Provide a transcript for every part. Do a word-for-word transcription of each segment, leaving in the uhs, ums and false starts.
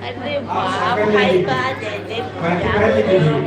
अरे वाह, भाई का जय जय पूजा हो रही है।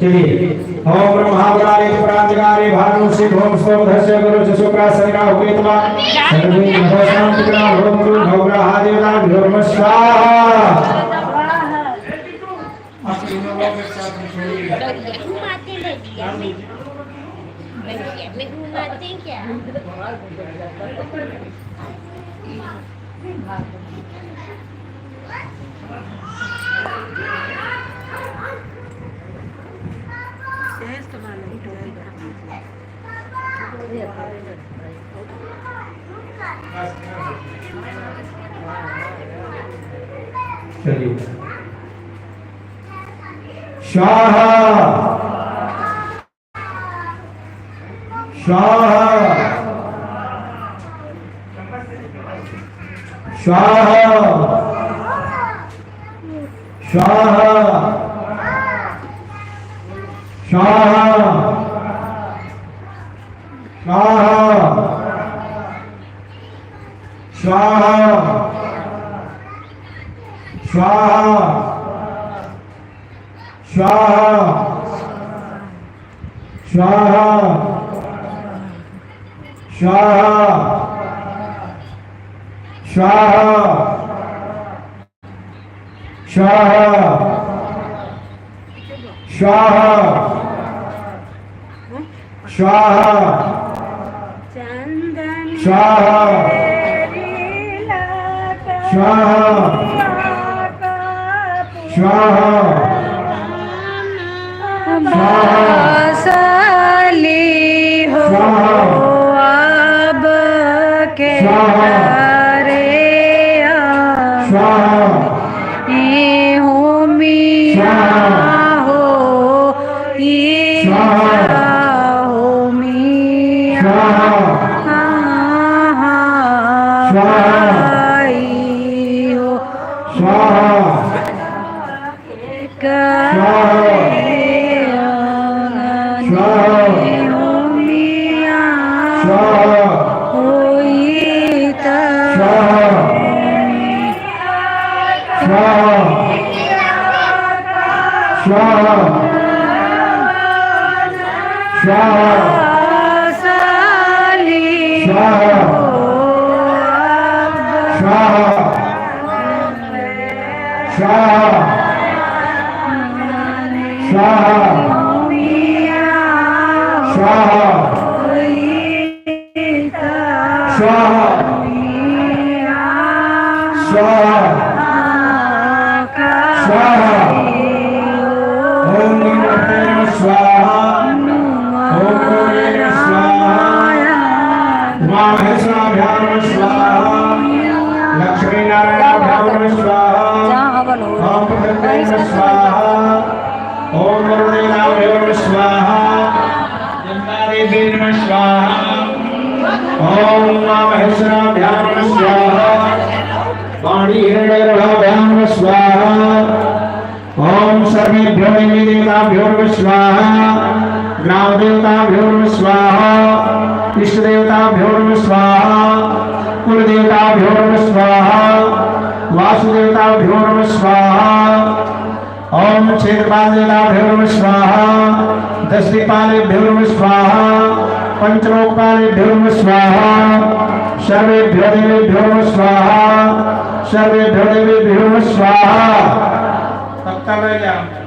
चलिए, ओम ब्रह्मा वराले प्रांतकाले भानु से भोम स्तोम धस्य गुरु जसो का सरिणा हुए तमा सर्वे भवशांति करा भोम कुल भवग्रहा देवता भ्योर्म स्वाहा। घुमाते ले लिया। घुमाते क्या? चलिए। स्वाहा। स्वाहा। स्वाहा। स्वाहा। स्वाहा। स्वाहा। स्वाहा। स्वाहा। स्वाहा। स्वाहा। स्वाहा। स्वाहा। स्वाहा। स्वाहा। चंदन स्वाहा। तेरी लाटा स्वाहा। स्वाहा। स्वाहा। बसली हो स्वाहा। अब के स्वाहा। रे आ स्वाहा। ए हो मिया स्वाहा। हो, ई स्वाहा। हो मिया। स्वाहा। स्वाहा। स्वाहा। आई हो। स्वाहा। स्वाहा। स्वाहा। ए हो मिया। स्वाहा। होई त स्वाहा। स्वाहा। स्वाहा। स्वाहा। स्वाहा। स्वाहा। स्वाहा। स्वाहा। स्वाहा। स्वाहा। स्वाहा। स्वाहा। ओम नमः भैरव स्वाहा। ओम नमः भैरव स्वाहा। उमा महेश्वराभ्याम नमः स्वाहा। लक्ष्मी नारायणाभ्याम नमः स्वाहा। ओम प्रकृति नमः स्वाहा। ओम वरुण देवताभ्यो नमः स्वाहा। चंदा देवी नमः स्वाहा। ओम उमा महेश्वराभ्याम नमः स्वाहा। वाणी हिरण्यगर्भाभ्याम नमः स्वाहा। ओम सर्वेभ्यो देवी देवताभ्यो नमः स्वाहा। ग्राम देवताभ्यो नमः स्वाहा। इष्ट देवताभ्यो नमः स्वाहा। कुल देवताभ्यो नमः स्वाहा। वासु देवताभ्यो नमः स्वाहा। ओम क्षेत्रपाल देवताभ्यो नमः स्वाहा, दश दिक्पालेभ्यो नमः स्वाहा, पंचलोकपालेभ्यो नमः स्वाहा, सर्वेभ्यो देवेभ्यो नमः स्वाहा, सर्वेभ्यो देवेभ्यो नमः स्वाहा। तब तक रह जाओ।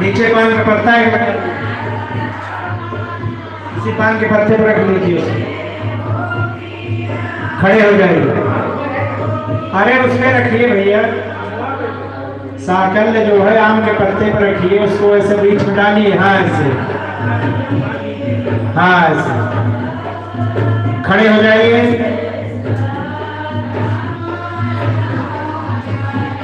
नीचे पान का पत्ता है, किसी पान के पत्ते पर रख लीजिए उसे। खड़े हो जाइए। अरे, उसमें रखिए भैया, साकल्य जो है आम के पत्ते पर रखिए, उसको ऐसे बीच में डालिए। हाँ, ऐसे। हाँ, ऐसे। खड़े हो जाइए।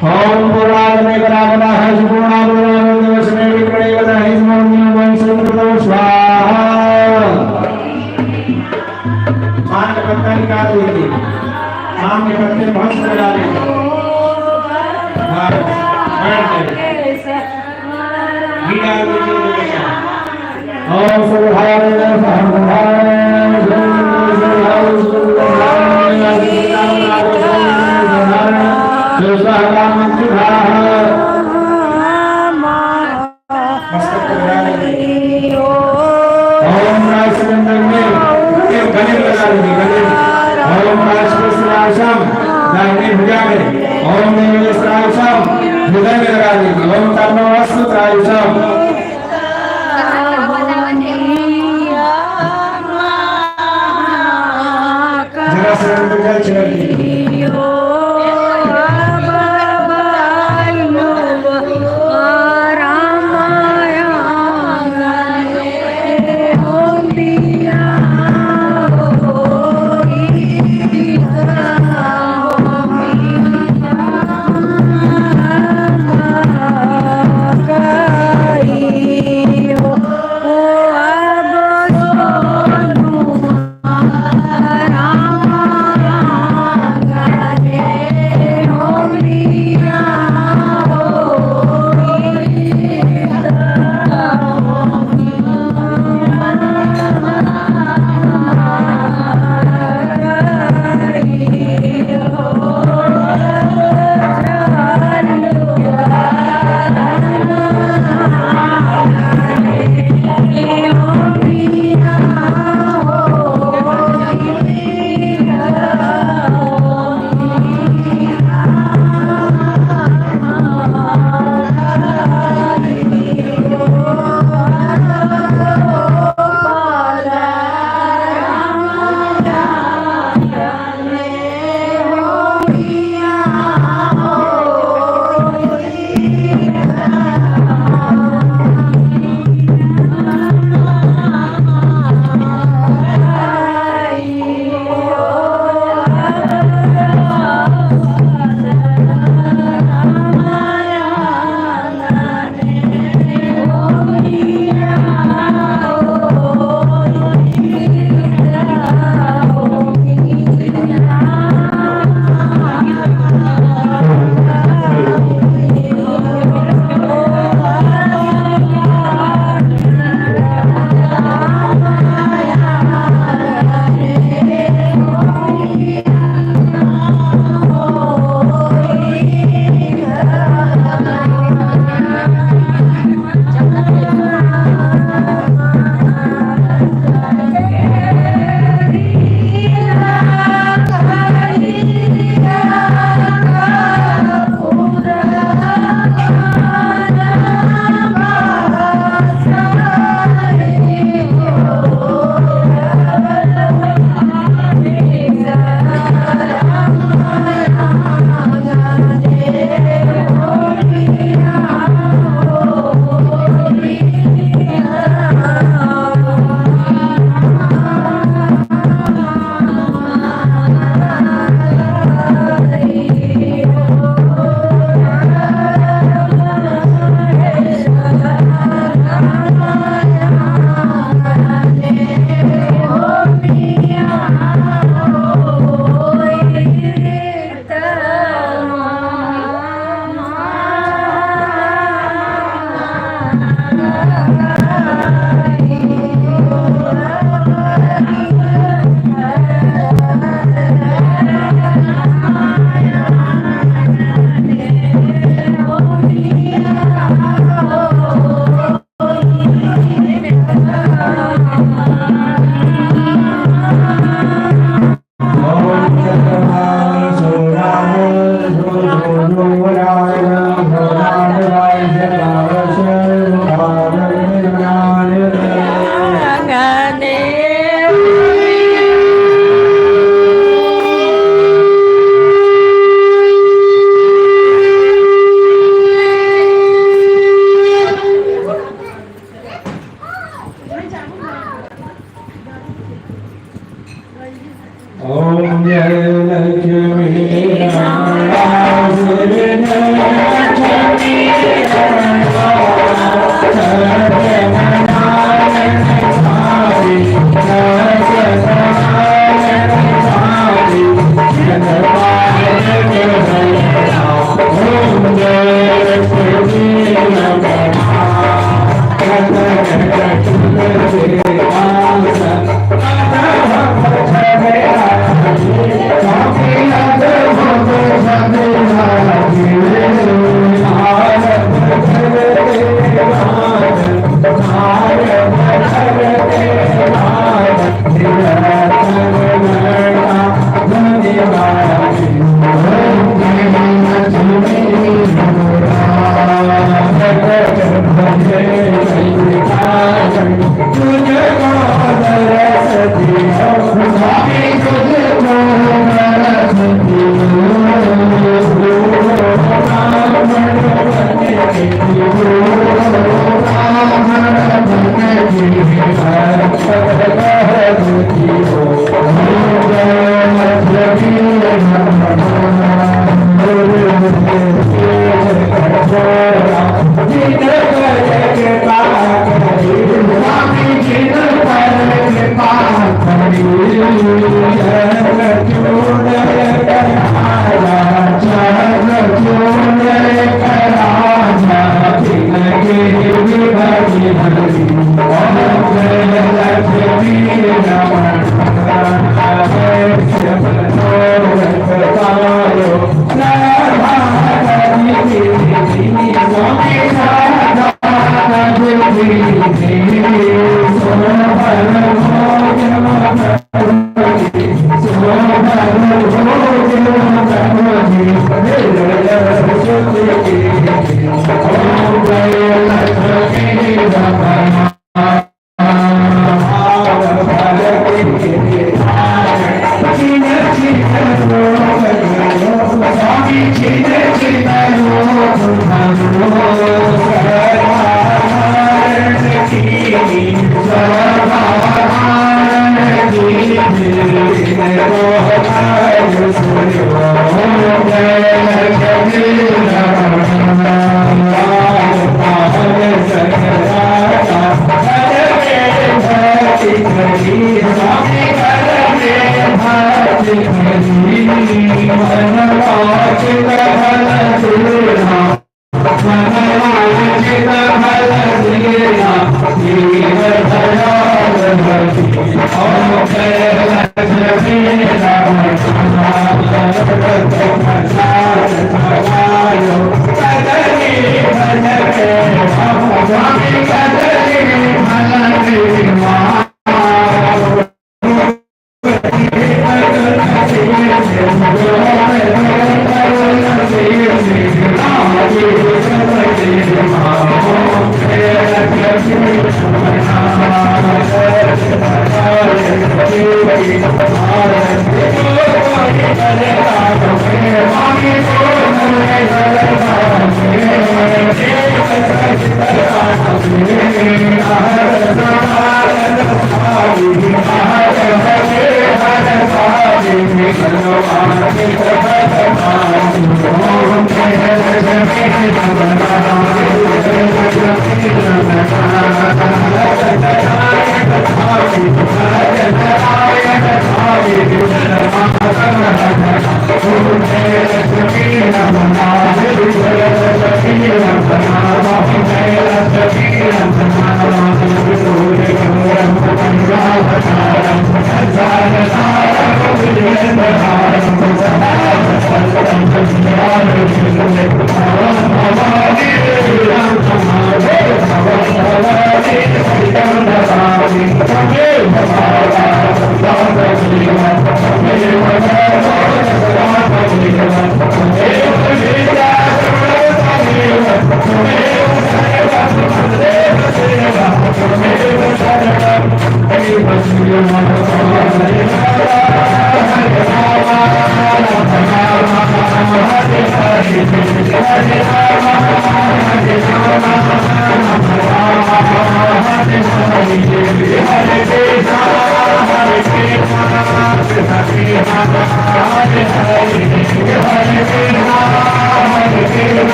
ओम पूर्णाग्ने परागना हर्ष पूर्णा पूर्णा दिवस में विपणे वदा हिज मोनिया वंशम कृतो स्वाहा। पान का पत्ता निकाल दीजिए, आम के पत्ते बहुत से लगा दीजिए। हाँ, बैठ जाइए। घी डाल दीजिए। ओम सुधारे सुधारे ओम राज सिलेंडर में गले में लगा दीजिए, गले में। ओम राज पे श्री आश्रम दाहिने भुजा में, ओम देव श्री आश्रम हृदय में लगा दीजिए, ओम तन्नो अस्तु श्री आश्रम। जरा से उनको जल छिड़क दीजिए।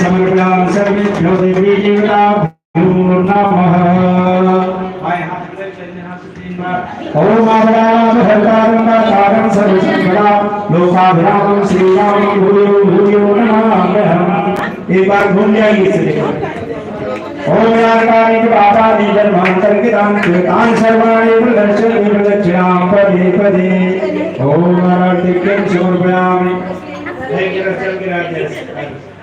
समर्पयामि सर्वेभ्यो देवी देवता नमः। ओम आभरणाभरणकारं सर्वसंपदां लोकाभिरामं श्रीरामं भूयो भूयो नमाम्यहम्। एक बार घूम जाइए इसे। ओम यारकाणि च पापानि जन्मान्तरकृतानि तानि सर्वाणि प्रदर्शय प्रदक्षिणां पदे पदे। ओम आरतिक्यं समर्पयामि। है कि ना, चल के रात है।